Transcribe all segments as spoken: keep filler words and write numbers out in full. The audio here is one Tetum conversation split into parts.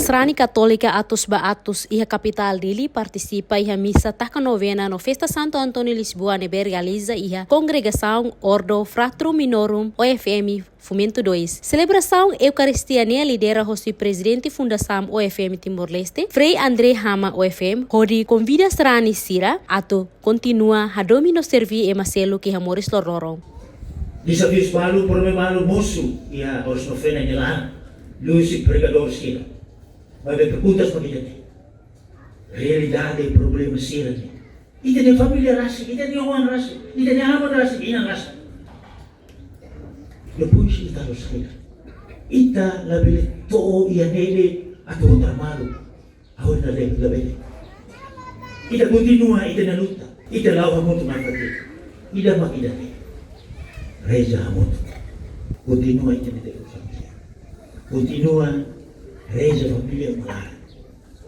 Sarani Katólika atus ba atus iha kapitál Dili partisipa iha misa taka novena no festa Santo António Lisboa ne'ebé realiza iha kongregasaun Ordo Fratrum Minorum O F M Fomento dois. Selebrasaun Eukaristia ne'e lidera hosi Prezidente Fundasaun O F M Timor-Leste, Frei André Hama O F M, hodi konvida sarani sira atu kontinua hadomi no serví ema seluk iha moris loroloron. Dezafiu balu, problema balu mosu iha oras novena nia laran, liuhusi pregadór sira. Maibé perguntas ba ita-nia realidade, problema sira-ne'e. Ita-nia família rasik, ita-nia oan rasik, ita-nia aman rasik, inan rasik. Depois ita harus saida? Ita labele to'o iha ne'e de'it atu kontra malu. Agora ita labele, labele. Ita kontinua ita-nia luta. Ita la'o hamutuk mai fali. Ida mak ida-ne'e. Reza hamutuk. Kontinua ita-nia família. Kontinua reza família malara.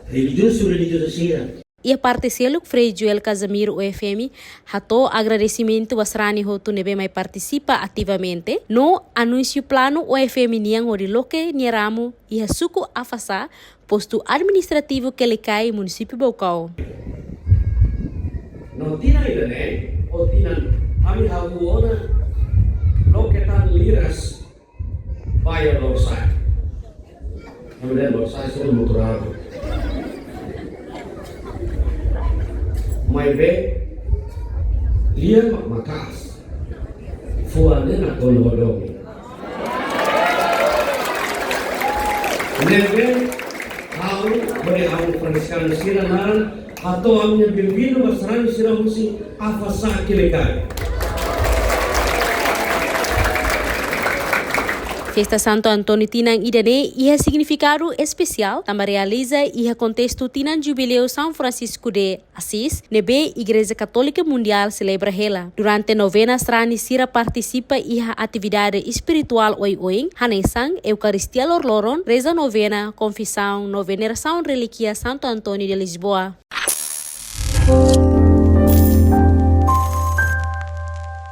Relijiozu, relijioza sira. Iha parte seluk, Frei Joel Casimiro O F M hato'o agradesimentu ba sarani hotu ne'ebé mai partisipa ativamente no anunsia planu O F M nian hodi loke nia ramu iha suku Afaxá, postu administrativu Quelicai, munisípiu Baucau. No tinan ida-ne'e, o tinan ami hahú ona loke tan liras ba iha lorosa'e. Ami dehan lorosa'e sira mutu rabu. Maibé, lia mak maka'as. Fuan ne'e nakonu ho domin. Ne'ebé, ha'u, hodi ha'u Fransiskanu sira naran, hato'o ami-nia benvindu ba sarani sira husi Afaxá, Quelicai. Festa Santo António tinan ida-ne'e iha signifikadu espesiál, tanba realiza iha kontestu tinan Jubileu São Francisco de Assis, ne'ebé Igreja Katólika Mundiál selebra hela. Durante novena sarani sira partisipa iha atividade espirituál oioin, hanesan Eukaristia loroloron, reza novena, konfisaun no venerasaun relíkia Santo António de Lisboa.